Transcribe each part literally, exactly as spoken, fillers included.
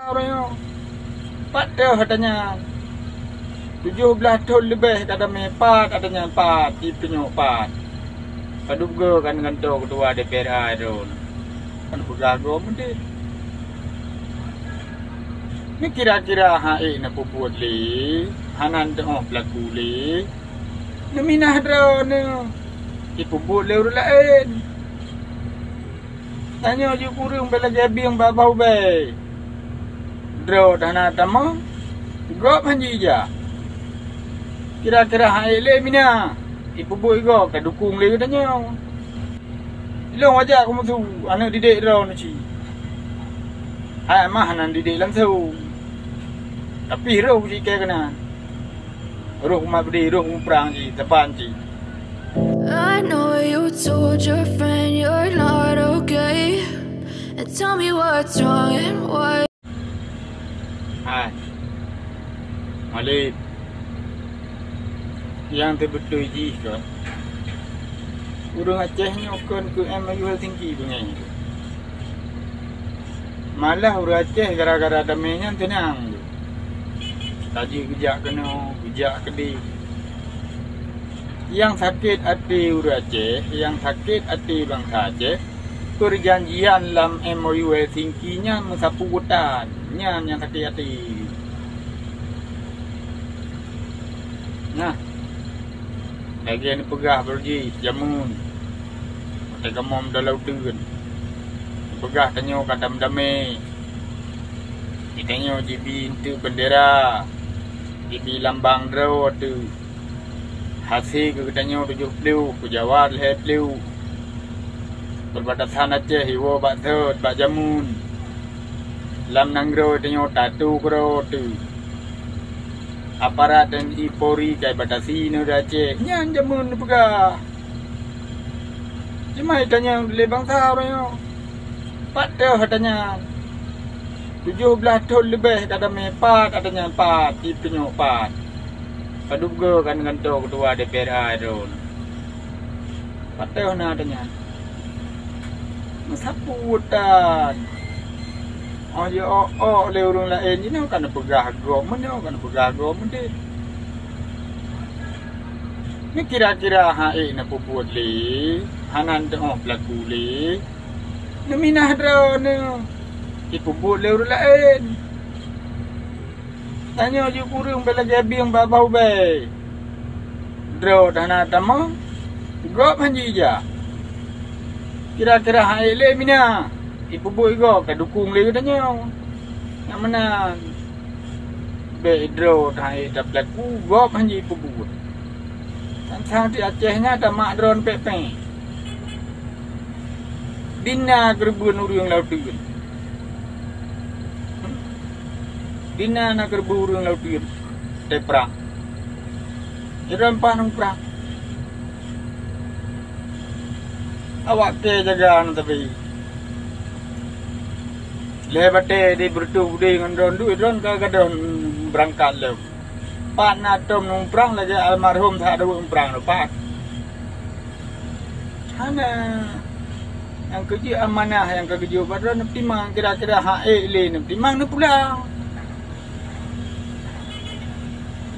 Uroe nyoe, pat teuh ata nyan? Tujoh blaih thon leubeh ka damé, pat ata nyan, pat, di peunyok pat. Padub goe kan gantoe keutua D P R A droe. Kan peugah goe meudeh. Ni kira-kira hana ék na peubuet lé, hana teu'oh peulaku lé. Neuminah droeneuh, ipeubuet lé ureuëng laén. Tanyoe jeuet ureuëng bèk lagèe bieng bak babah ubée. Droe hana tamong, gob hana jijak. Kira-kira hana ék lé mina, ipeubuet gob ka dukong lé geutanyoe. Ilôn wajah keu musu, aneuk didik droeneuh cit. Hai mah hana didik langsong. Tapi roh jih keu keunan. Roh umat beudé, roh muprang jih, teban jih. I know you told your friend you're not okay. And tell me what's wrong and why. Hai. Malik. Nyang teubeutôi jih keu ureuëng Aceh nyoe kon keu M O U Helsinki beungéh. Malah ureuëng Aceh gara-gara damé nyan teunang. Ka jeuet geujak keunoe, geujak keudeh. Nyang sakét até ureuëng Aceh, nyang sakét até bansa Aceh, peujanjian lam M O U Helsinki nyan meusapeue utan, nyan nyang sakét até. Nah, lagèe neupeugah beureuji jameun, watèe kamoe meudalau teun, neupeugah tanyoe ka damé-damé, geutanyoe jibi eunteuk beundera, jibi lambang droe teuh. Hasé keu geutanyoe tujoh ploh, keu Jawa lhèe ploh. Perbatasan Aceh iwoe bak thot, bak jameun. Lam nanggroe tanyoe tatu keudroe teuh. Aparat T N I Polri ka ibatasi nanggroe Aceh. Nyan jameun neupeugah. Jeumaih tanyong lé bansa uroe nyoe. Pat teuh ata nyan? Tujoh blaih thon leubeh ka damé, pat ata nyan, pat, di peunyok pat. Padub goe kan gantoe keutua D P R A droe. Pat teuh na ata nyan? Meusapeue tan. Oh, jiôk-ôk lé ureuëng laén jinoe ka neupeugah gob meunoe, ka neupeugah gob meudeh. Ni kira-kira hana ék na peubuet lé, hana teu'oh peulaku lé. Neuminah droeneuh, ipeubuet lé ureuëng laén. Tanyoe jeuet ureuëng bèk lagèe bieng bak babah ubée. Droe hana tamong, gob hana jijak. Kira-kira hana ék lé mina, ipeubuet gob ka dukong lé geutanyoe. Nyang meunan, bèk droe hana ék tapeulaku, gob hana jipeubuet. Sang-sang di Aceh nyan tamat droe pék-pék. Dina keureubeuen ureuëng lam uteuen. Dina na keureubeuen ureuëng lam uteuen. Teuprang. Jadon paih nong prang. Awak kée jaga ngon sabe. Lhée batée di beureutoh budé ngon droen duek, droen ka gadôh beurangkat lom. Pat na tom nong prang lagée almarhum that deuek nong prang nyoe pat. Hana. Nyang keujeuet amanah nyang ka geujok bak droen neupeutimang, kira-kira hak ék lé neupeutimang neupulang.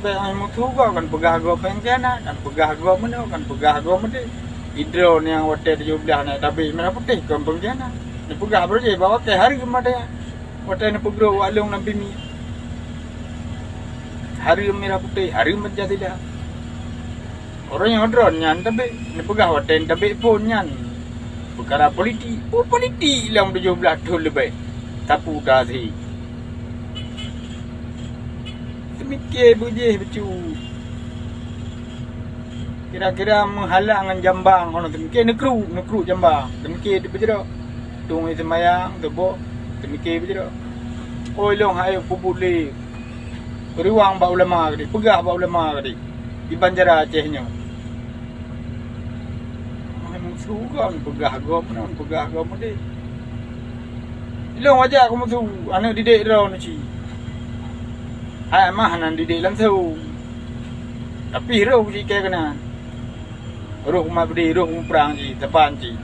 Bék ai meutugo kan peugah gob pengkhianat, kan peugah gob meunoe, kan peugah gob meudeh. Idroe nyang watée tujoh blaih na tabek mirah putéh kon pengkhianat. Neupeugah baro jih bahwa kée hareuem watée nyan. Watée neupeugroe u along lam pimi. Hareuem mirah putéh, hareuem Pancasila. Ureuëng nyang droen nyan tabek, neupeugah watée tabek phon nyan. Peukara politik, peue politik lam tujoh blaih thon leubeh. Tapu tasi. Teumike beujih beucu. Kira-kira meuhalang ngon jambang, ono teumike neukru, neukru jambang. Teumike teubeujroh. Tueng seumayang, teuboh, teumike beujroh. Oi long hai peubuet lé. Riwang bak ulama geude, peugah bak ulama geude. Di banjara Aceh nyoe. Ai meusu gob peugah gob meunan, peugah gob meudeh. Ilong waja keu meusu, aneuk didik droe neuci. Hai mah nan didik langsong. Tapi roh jih kée keunan. Roh umat beudeh, roh muprang jih, teban jih.